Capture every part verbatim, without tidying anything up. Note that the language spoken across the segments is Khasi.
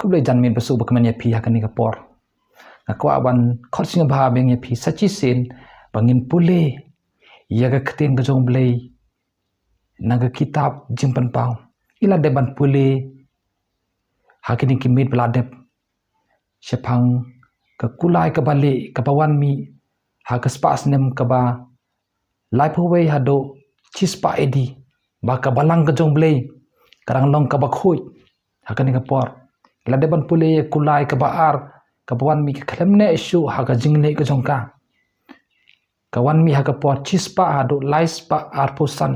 Khublei jan mih ba suk ba kmen ïa phi ha kane ka por. Nga kwah ban khot sngewbha biang ïa phi sa shisien ba ngin pule ïa ka ktien ka jong Blei na ka kitab Jingpynpaw. Ngi la dep ban pule ha kine ki miet ba la dep shaphang ka kulai kaba lieh kaba wan mih ha ka spah snem kaba laiphew wei haduh shispah A D, ba ka balang ka jong Blei ka dang long kaba khuid ha kane ka por. Ngi la dep ban pule ïa kulai kaba ar kaba wan mih ka khlem neh shuh ha ka jingleh ka jong ka. Ka wan mih ha ka por shispah haduh laispah arphew san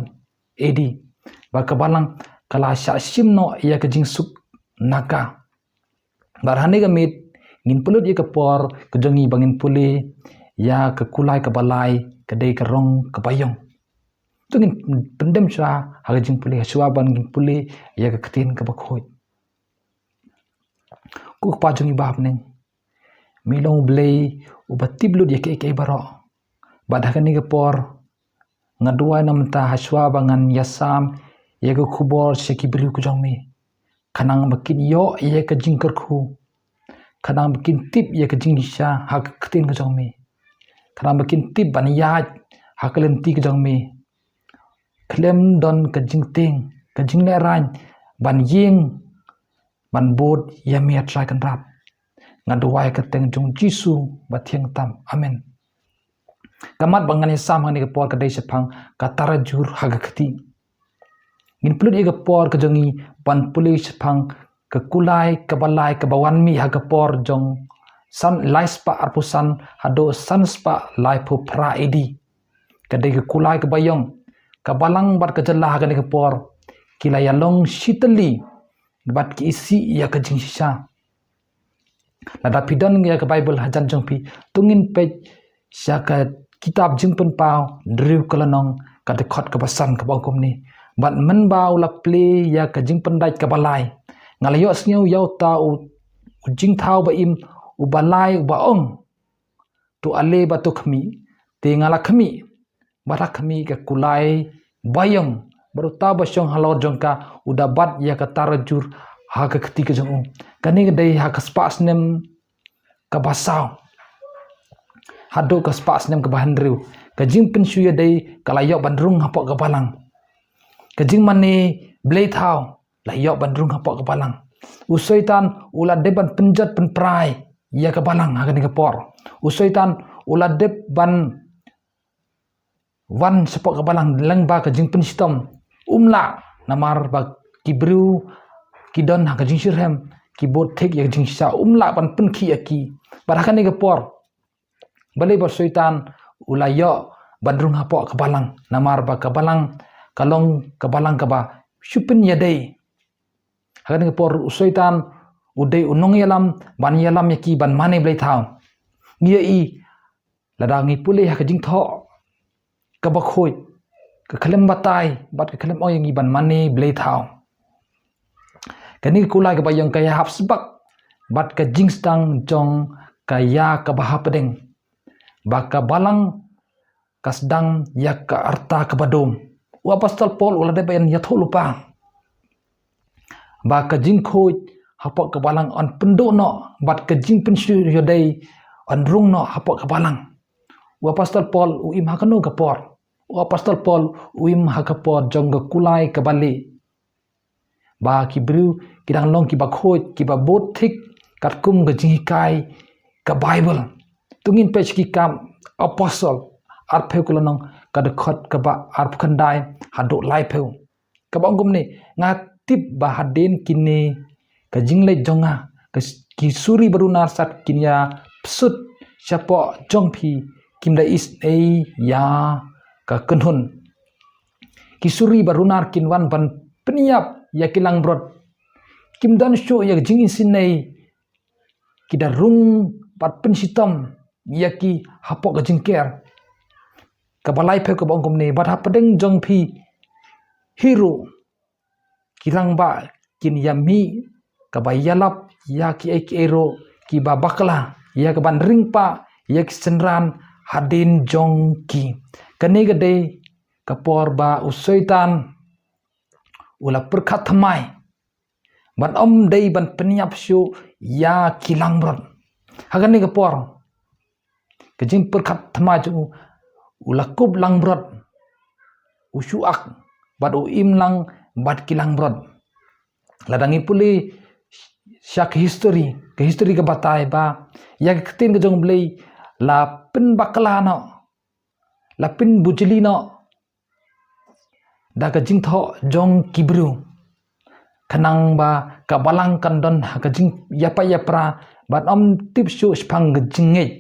A D, ba ka balang ka la shah shim noh ïa ka jingsuk na ka. Bad ha kane ka miet ngin pynlut ïa ka por ka jong ngi ba ngin pule ïa ka kulai kaba lai, ka dei ka rong kaba ïong. To ngin pyndem shuwa ha ka jingpule, shuwa ban ngin pule ïa ka ktien kaba khuid. Ko Kpa jong ngi ba ha bneng, me long U Blei uba tip lut ïa kiei kiei baroh. Bad ha kane ka por nga duwai na mynta ha shuwa ba ngan ïasam ïa ka khubor sha ki briew ka jong me, khnang ba kin ïoh ïa ka jingkyrkhu, khnang ba kin tip ïa ka jingshisha ha ka ktien ka jong me, khnang ba kin tip ban ïaid ha ka lynti ka jong me khlem don ka jingtieng, ka jinglehraiñ ban ïeng ban bud ïa me, A Trai Kynrad. Nga duwai ha ka kyrteng jong U Jisu ba thiang tam. Amen. Ka mat ba ngan ïasam ha kane ka por ka dei shaphang ka tarajur ha ka kti. Ngin pynlut ïa ka por ka jong ngi ban pule shaphang ka kulai kaba lai kaba wan mih ha ka por jong san, laispah arphew san haduh sanspah laiphew phra A D. Ka dei ka kulai kaba ïong. Ka balang bad ka jylla ha kane ka por ki la ïalong shitylli bad ki isih ïa ka jingshisha. Lada phi don ïa ka Baibl hajan jong phi, to ngin peit sha ka kitab Jingpynpaw hynriew ka lynnong, ka dkhot kaba san, kaba ong kumne: Bad mynba u la plie ïa ka jingpyndait kaba lai, nga la ïohsngew ïa uta u, u jingthaw ba im uba lai uba ong, to ale bad to khmih. Te nga la khmih bad ha khmih ka kulai ba ïong, bad uta uba shong halor jong ka u da bat ïa ka tarajur ha ka kti ka jong u. Kane ka dei ha ka spah snem kaba saw haduh ka spah snem kaba hynriew. Ka jingpynshu ïadei ka la ïoh ban rung hapoh ka balang. Ka jingmane blei thaw la ïoh ban rung hapoh ka balang. U Soitan u la dep ban pynjot pynpra ïa ka balang ha kane ka por. U Soitan u la dep ban wan shapoh ka balang lyngba ka jingpynshitom. Um lah, namar ba ki briew ki don ha ka jingshitrhem, ki bud thik ïa ka jingshisha, um lah ban pynkhih ïa ki. Bad ha kane ka por balei ba u Soitan u la ïoh ban rung hapoh ka balang? Namar ba ka balang ka long ka balang kaba shu pynïadei. Ha kane ka por u Soitan u dei u nongïalam ban ïalam ïa ki ban mane blei thaw. Ngi ïohi lada ngi pule ha ka Jingthoh kaba khuid, ka khlem batai bad ka khlem ong ïa ngi ban mane blei thaw. Kane ka kulai kaba ïong ka ïahap sbak bad ka jingsdang jong ka ïa kaba hapdeng, ba ka balang ka sdang ïa ka rta kaba dum. U Apostol Paul u la dep ban ïathuh lypa ba ka jingkhuid hapoh ka balang yn pynduh noh bad ka jingpynshu ïadei yn rung noh hapoh ka balang. U Apostol Paul u im ha kano ka por? U Apostol Paul u im ha ka por jong ka kulai kaba lieh, ba ki briew ki dang long kiba khuid, kiba bud thik katkum ka jinghikai ka Baibl. To ngin peit sha ki Kam Apostol arphew ka lynnong, ka dkhot kaba arphew khyndai haduh laiphew, kaba ong kumne: Nga tip ba hadien kine ka jingleit jong nga, ka s-, ki suri ba runar sat kin ïa psut shapoh jong phi, kim da isynei ïa ka kynhun. Ki suri ba runar kin wan ban pynïap ïa ki langbrot. Kim don shuh ïa ka jingisynei, ki da rung bad pynshitom ïa ki hapoh ka jingker. Kaba laiphew kaba ong kumne: Bad hapdeng jong phi hi ruh ki rangbah kin ïa mih kaba ïalap ïa kiei kiei ruh kiba bakla, ïa kaban ring pah ïa ki synran hadien jong ki. Kane ka dei ka por ba u Soitan u la pyrkhat thymmai ban ym dei ban pynïap shuh ïa ki langbrot. Ha kane ka por, ka jingpyrkhat thma jong u, u la kup langbrot, u shu ak bad u im lang bad ki langbrot. Lada ngi pule sha ka history, ka history ka batai ba ïa ka ktien ka jong U Blei la pynbakla noh, la pynbujli noh da ka jingthoh jong ki briew, khnang ba ka balang kan don ha ka jingïapait ïapra bad ym tip shuh shaphang ka jingngeit.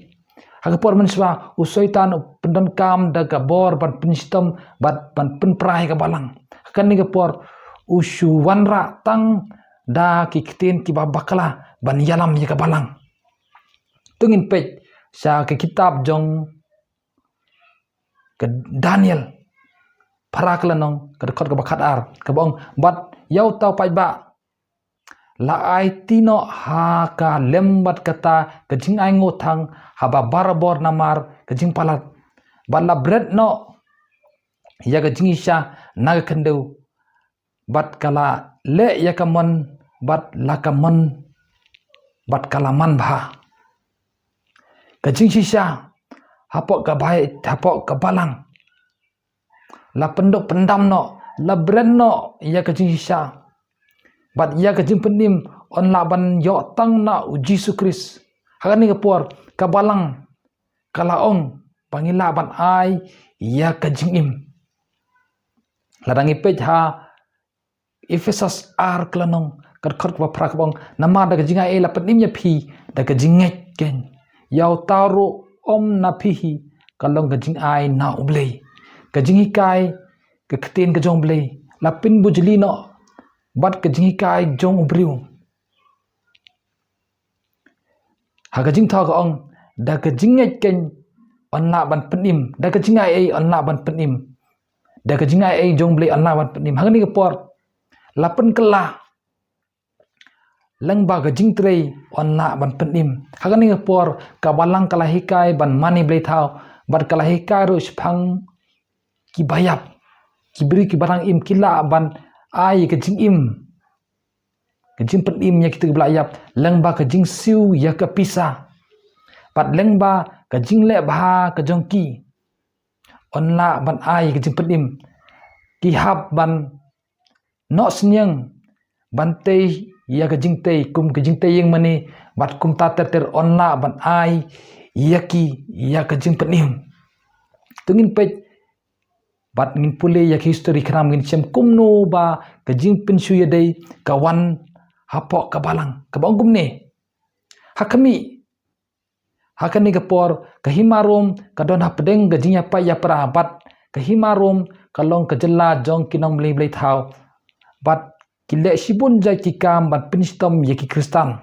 Ha ka por mynshwa u Soitan u pyndonkam da ka bor ban pynshitom bad ban pynpra ïa ka balang. Ha kane ka por u shu wanrah tang da ki ktien kiba bakla ban ïalam ïa ka balang. To ngin peit sha ka kitab jong ka Daniel, phra ka lynnong, ka dkhot kaba khatar, kaba ong, bad ïa uta u paidbah la aiti noh ha ka lem bad kata ka jingainguh thang haba barabor namar ka jingpalat, bad la bret noh ïa ka jingshisha na ka khyndew, bad ka la leh ïa ka mon, bad la ka mon, bad ka la man bha. Ka jingshisha hapoh ka bai, hapoh ka balang, la pynduk pyndam noh, la bret noh ïa ka jingshisha bad ïa ka jingpynim yn lah ban ïoh tang na U Jisu Khrist. Ha kane ka por ka balang ka la ong ba ngi lah ban ai ïa ka jingim. Lada ngi peit ha Ephesus ar ka lynnong, ka dkhot kaba phra, kaba ong, namar da ka jingai ei la pynim ïa phi da ka jingngeit keiñ. Ïa uta ruh ym na phi hi, ka long ka jingai na U Blei. Ka jinghikai, ka ktien ka jong U Blei la pynbujli noh bad ka jinghikai jong u briew. Ha ka jingthoh ka ong, da ka jingngeit keiñ yn lah ban pynim, da ka jingai ei yn lah ban pynim, da ka jingai ei jong U Blei yn lah ban pynim. Ha kane ka por la pynkylla, lyngba ka jingtrei yn lah ban pynim. Ha kane ka por ka balang ka la hikai ban mane blei thaw, bad ka la hikai ruh shaphang kiba ïap, ki briew kiba dang im ki lah ban ai ka jingim, ka jingpynim ïa kito kiba la ïap lyngba ka jingsiew ïa ka pisa, bad lyngba ka jingleh bha ka jong ki yn lah ban ai ka jingpynim. Ki hap ban noh synñiang ban tei ïa ka jingtei kum ka jingtei ïing mane, bad kumta ter ter yn lah ban ai ïa ki ïa ka jingpynim. To ngin peit bad ngin pule ïa ka history khnang ngin shem kumno ba ka jingpynshu ïadei ka wan hapoh ka balang, kaba ong kumne. Ha khmih, ha kane ka por ka hima Rom ka don hapdeng ka jingïapait ïapra, bad ka hima Rom ka long ka jylla jong ki nongmane blei thaw, bad ki leh shibun jait ki kam ban pynshitom ïa ki Khristan.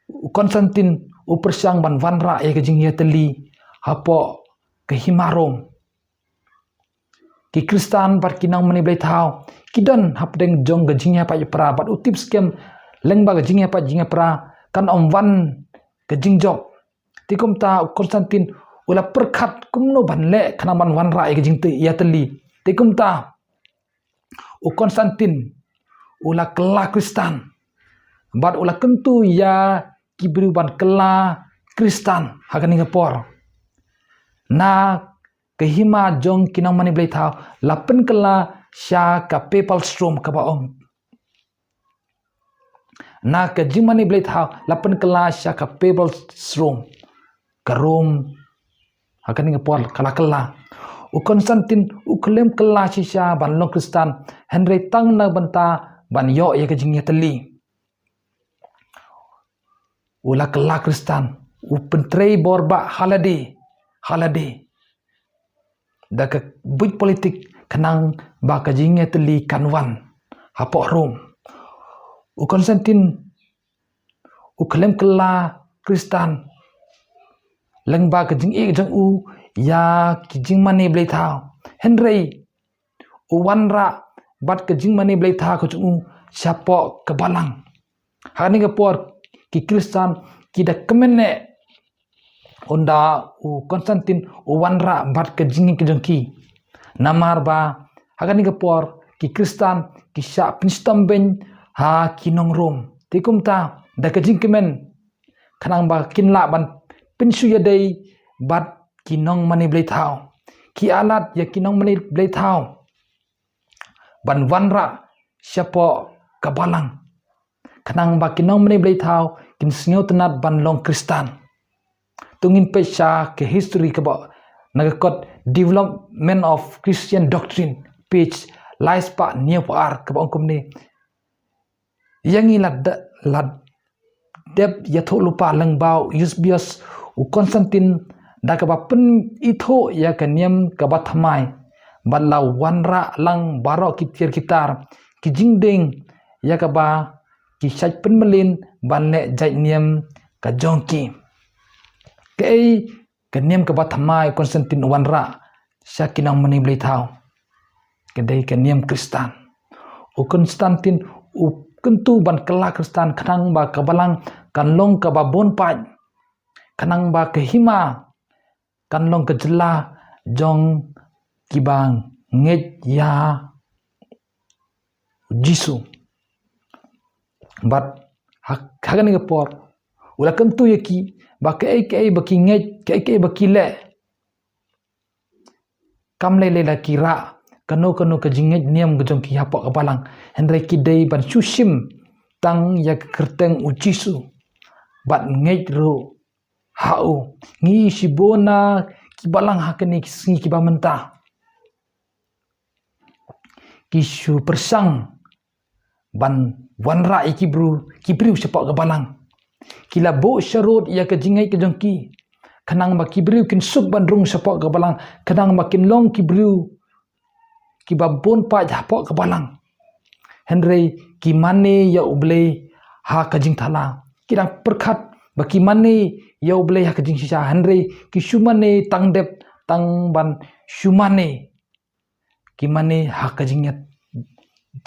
U Constantine u pyrshang ban wanrah ïa ka jingïatylli hapoh ka hima Rom. Ki Khristan bad ki nongmane blei thaw ki don hapdeng jong ka jingïapait ïapra, bad u tip skhem lyngba ka jingïapait jingïapra kan ym wan ka jingjop. Te kumta u Constantine u la pyrkhat kumno ban leh khnang ban wanrah ïa ka jingïatylli. Te kumta u Constantine u la kylla Khristan, bad u la kyntu ïa ki briew ban kylla Khristan ha kane ka por. Na ka hima jong ki nongmane blei thaw la pynkylla sha ka papal throne, kaba ong, na ka jingmane blei thaw la pynkylla sha ka papal throne, ka Rom ha kane ka por ka la kylla. U Constantine u khlem kylla shisha ban long Khristan, hynrei tang na bynta ban ïoh ïa ka jingïatylli. U la kylla Khristan, u pyntrei bor bah ha lade ha lade da ka buit politik khnang ba ka jingïatylli kan wan hapoh Rom. U Constantine u khlem kylla Khristan lyngba ka jingïeit jong u ïa ki jingmane blei thaw, hynrei u wanrah bad ka jingmane blei thaw ka jong u shapoh ka balang. Ha kane ka por ki Khristan ki da kmen ne, ynda u Constantine u wanrah bad ka jingïeit ka jong ki. Namar ba ha kane ka por ki Khristan ki shah pynshitom beiñ ha ki nong Rom. Te kumta da ka jingkmen khnang ba kin lah ban pynshu ïadei bad ki nong mane blei thaw, ki alat ïa ki nong mane blei thaw ban wanrah shapoh ka balang, khnang ba ki nong mane blei thaw kin sngewtynnad ban long Khristan. To ngin peit sha ka history kaba na ka kot Development of Christian Doctrine, page lai spah hynñiew phew ar, kaba ong kumne: Ïa ngi la da-, la dep ïathuh lypa lyngba u Eusebius u Constantine da kaba pynithuh ïa ka niam kaba thymmai, bad la wanrah lang baroh ki tiar ki tar, ki jingdeng ïa kaba ki shait pynmlien ban leh jait niam ka jong ki. Kaei ka niam kaba thymmai u Constantine u wanrah sha ki nong mane blei thaw? Ka dei ka niam Khristan. U Constantine u kyntu ban kylla Khristan khnang ba ka balang kan long kaba bun paid, khnang ba ka hima kan long ka jylla jong kiba ngeit ïa u Jisu. Bad ha, ha kane ka por u la kyntu ïa ki ba kaei kaei ba ki ngeit, kaei kaei ba ki leh, kam lei lei la ki rah kano kano ka jingngeit niam ka jong ki hapoh ka balang, hynrei ki dei ban shu shim tang ïa ka kyrteng u Jisu bad ngeit ruh ha u. Ngi shibun na ki balang ha kine ki sngi kiba mynta ki shu pyrshang ban wanrah ïa ki briew, ki briew shapoh ka balang. Ki la buh sharud ïa ka jingngeit ka jong ki, khnang ba ki briew kin suk ban rung shapoh ka balang, khnang ba kin long ki briew kiba bun paid hapoh ka balang. Hynrei ki mane ïa U Blei ha ka jingthala. Ki dang pyrkhat ba ki mane ïa U Blei ha ka jingshisha, hynrei ki shu mane tang dep tang ban shu mane. Ki mane ha ka jingïat,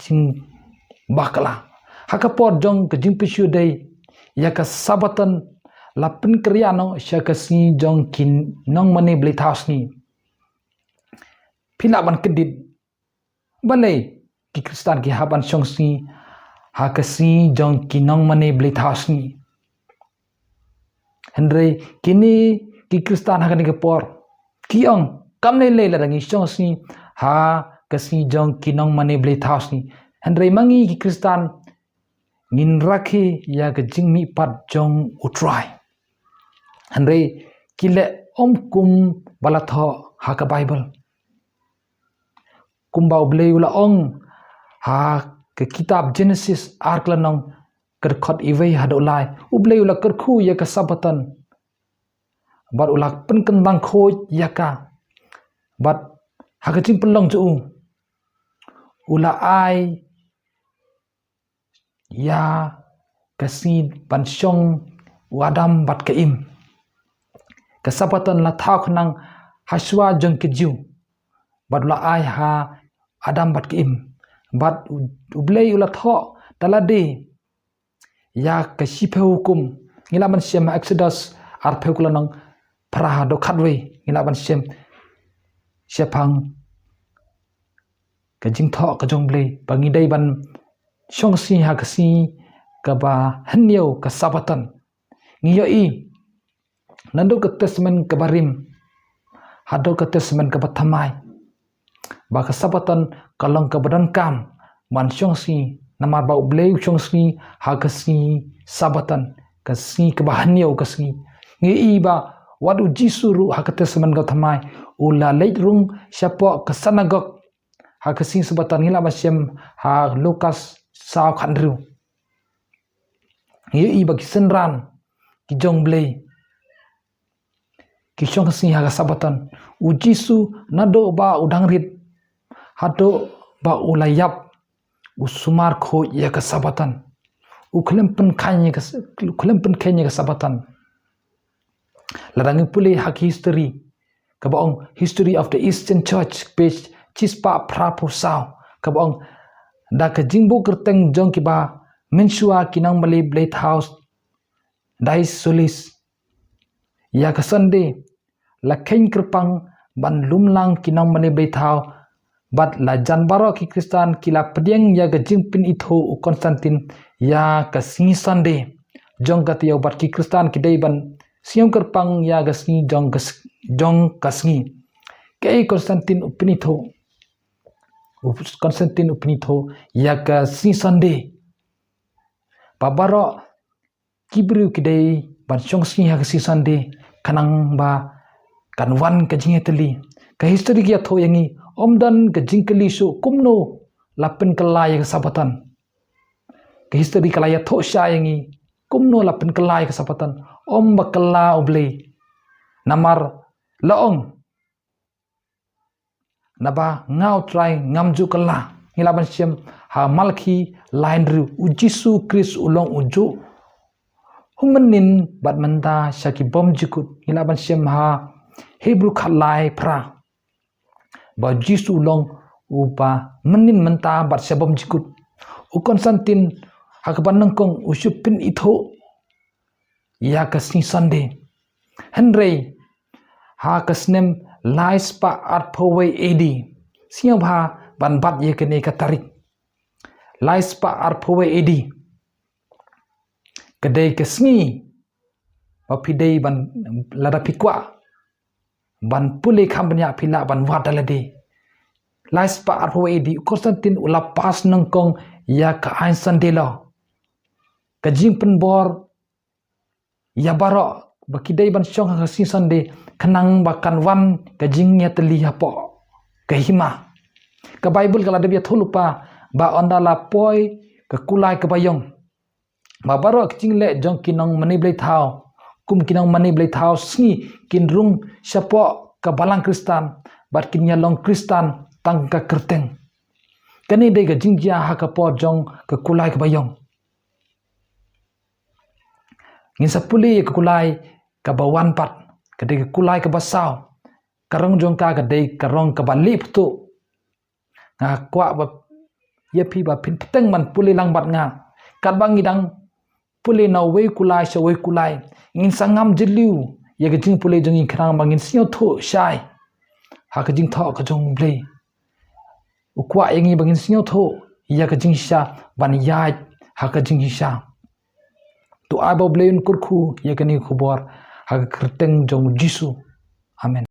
jingbakla. Ha ka por jong ka jingpynshu dei ïa ka Sabbaton la pynkhreh noh sha ka sngi jong ki nongmane blei thaw sngi. Phi lah ban kyndit, balei ki Khristan ki hap ban shong sngi ha ka sngi jong ki nongmane blei thaw sngi? Hynrei kine ki Khristan ha kane ka por ki ong, kam lei lei lada ngi shong sngi ha ka sngi jong ki nongmane blei thaw sngi, hynrei ma ngi ki Khristan ngin rakhe ïa ka jingmihpat jong U Trai. Hynrei ki leh ym kum ba la thoh ha ka Baibl. Kumba U Blei u la ong ha ka kitab Jenesis ar ka lynnong, ka dkhot iwei haduh lai, U Blei u la kyrkhu ïa ka Sabbaton bad u la pynkyntang khuid ïa ka. Bad ha ka jingpynlong jong u, u la ai ïa ka sngi ban shong u Adam bad ka Im. Ka Sabbaton la thaw khnang ha shuwa jong ki Jiw bad u la ai ha Adam bad ka Im. Bad U, U Blei u la thoh da lade ïa ka shiphew hukum. Ngi lah ban shem ha Exodus arphew ka lynnong, phra haduh khatwei, ngi lah ban shem shaphang ka jingthoh ka jong U Blei ba ngi dei ban shong sngi ha ka sngi kaba hynñiew, ka Sabbaton. Ngi ïohi naduh ka Testament kaba rim haduh ka Testament kaba thymmai ba ka Sabbaton ka long kaba donkam ban shong sngi, namar ba U Blei u shong sngi ha ka sngi Sabbaton, ka sngi kaba hynñiew ka sngi. Ngi ïohi ba wat U Jisu ruh ha ka Testament kaba thymmai u la leit rung shapoh ka synagog ha ka sngi Sabbaton. Ngi lah ban shem ha Lukas saw khathynriew. Ngi ïohi ba ki synran ki jong U Blei ki shong sngi ha ka Sabbaton. U Jisu naduh ba u dang rit haduh ba u la ïap u sumar khuid ïa ka Sabbaton. U khlem pynkheiñ ïa ka, u khlem pynkheiñ ïa ka Sabbaton. Lada ngi pule ha ka history kaba ong History of the Eastern Church, page shispah phraphew saw, kaba ong, da ka jingbuh kyrteng jong kiba mynshuwa ki nongmane blei thaw, Dies Solis, ïa ka Sunday la kheiñ kyrpang ban lumlang ki nongmane blei thaw Bad la jan baroh ki Khristan ki la pdiang ïa ka jingpynithuh u Konstantin ïa ka sngi Sunday jong ka taïew, bad ki Khristan ki dei ban sngew kyrpang ïa ka sngi jong ka s-, jong ka sngi. Kaei Konstantin u pynithuh? U Konstantin u pynithuh ïa ka sngi Sunday ba baroh ki briew ki dei ban shong sngi ha ka sngi Sunday, khnang ba kan wan ka jingïatylli. Ka history ka ïathuh ïa ngi, ym don ka jingkylli shuh kumno la pynkylla ïa ka Sabbaton. Ka history ka la ïathuh shai ïa ngi kumno la pynkylla ïa ka Sabbaton, ym ba kylla U Blei. Namar la ong, naba nga U Trai ngam ju kylla. Ngi lah ban shem ha Malakhi lai hynriew, U Jisu Khrist u long ujuh u mynnin bad mynta sha ki bymjukut. Ngi lah ban shem ha Hebru khatlai phra ba U Jisu u long uba mynnin, mynta bad sha bymjukut. U Konstantin ha kaba nyngkong u shu pynithuh ïa ka sngi Sunday. Hynrei ha ka snem lai spah arphew wei A D, sngewbha ban bat ïa kane ka tarik. Lai spah arphew wei A D ka dei ka sngi ba phi dei ban, lada phi kwah ban pule kham bniah, phi lah ban wad da lade. Lai spah arphew wei A D u Konstantin u la pass nyngkong ïa ka aiñ Sunday law, ka jingpynbor ïa baroh ba ki dei ban shong ha ka sngi Sunday, khnang ba kan wan ka jingïatylli hapoh ka hima. Ka Baibl ka la dep ïathuh lypa ba ynda la poi ka kulai kaba ïong, ba baroh ki jingleh jong ki nongmane blei thaw, kum ki nongmane blei thaw sngi, kin rung shapoh ka balang Khristan bad kin ïalong Khristan tang ka kyrteng. Kane dei ka jingjia ha ka por jong ka kulai kaba ïong. Ngin sa pule ïa ka kulai kaba wan pat, ka dei ka kulai kaba saw. Ka rong jong ka ka dei ka rong kaba lih phutuh. Nga kwah ba ïa phi ba phin bteng ban pule lang bad nga. Katba ngi dang pule na uwei u kulai sha uwei u kulai, ngin sa ngam jylliew ïa ka jingpule jong ngi, khnang ba ngin sngewthuh shai ha ka jingthoh ka jong U Blei. U kwah ïa ngi ba ngin sngewthuh ïa ka jingshisha, ban ïaid ha ka jingshisha. To ai ba U Blei un kyrkhu ïa kane ka khubor ha ka kyrteng jong U Jisu. Amen.